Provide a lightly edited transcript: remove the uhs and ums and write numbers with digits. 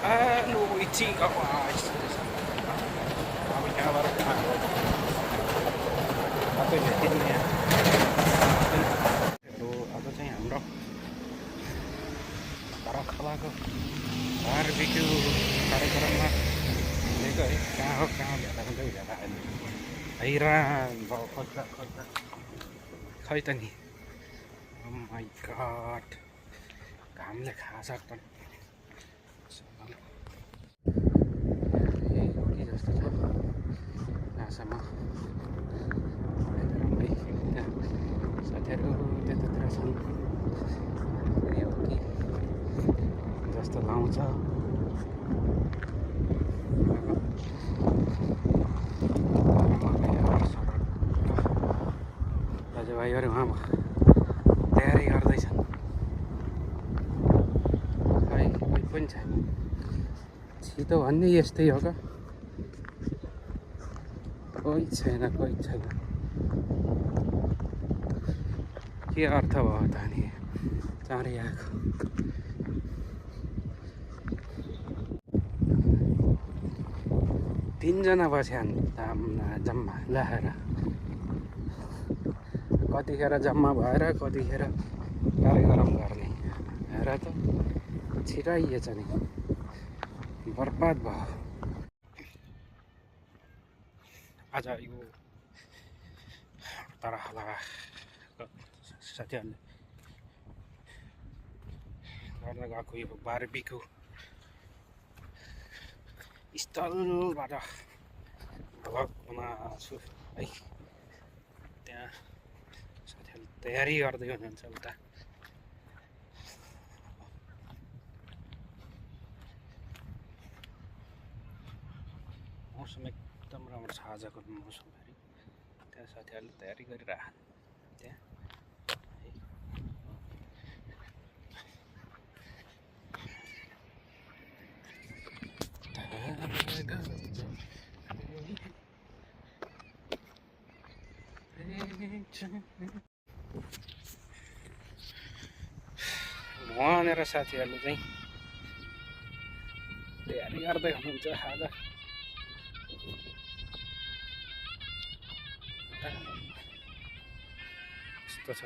Ano, ichika ko. Kami nga barang ako. Ako yung natin niya. Pero ako चाहिँ हाम्रो बरखलाको barbecue कार्यक्रममा हिँडेको है। कहाँ हो कहाँ भेला पनि भेला अहिले हैरान भयो खोज्दा खोज्दा खै त नि। ओ माई गॉड घामले खास त जस्तो छ यहाँसम्म राम्रै साथीहरू त्यतातिर छन् यो कि जस्तो लाउँछ दाजुभाइहरू उहाँ तयारी गर्दैछन् खै कोही पनि छैन छिटो भन्ने यस्तै हो क्या कोही छैन के अर्थ भयो त नि चाँडै आएको तीनजना बस्यान् जम्मा ल्याएर कतिखेर जम्मा भएर कतिखेर कार्यक्रम गर्ने हेर त छिराइएछ नि बर्बाद भयो आज यो तरहला साथीहरूले गर्न गएको यो बारबिक्यू स्थलबाट भ्लग बनाउँछु है। त्यहाँ साथीहरूले तयारी गर्दै हुनुहुन्छ उता मौसम एकदम राम्रो छ आजको मौसम फेरि त्यहाँ साथीहरूले तयारी गरिरहन् त्यहाँ वहाँनिर साथीहरूले चाहिँ तयारी गर्दै हुनुहुन्छ आज यस्तो छ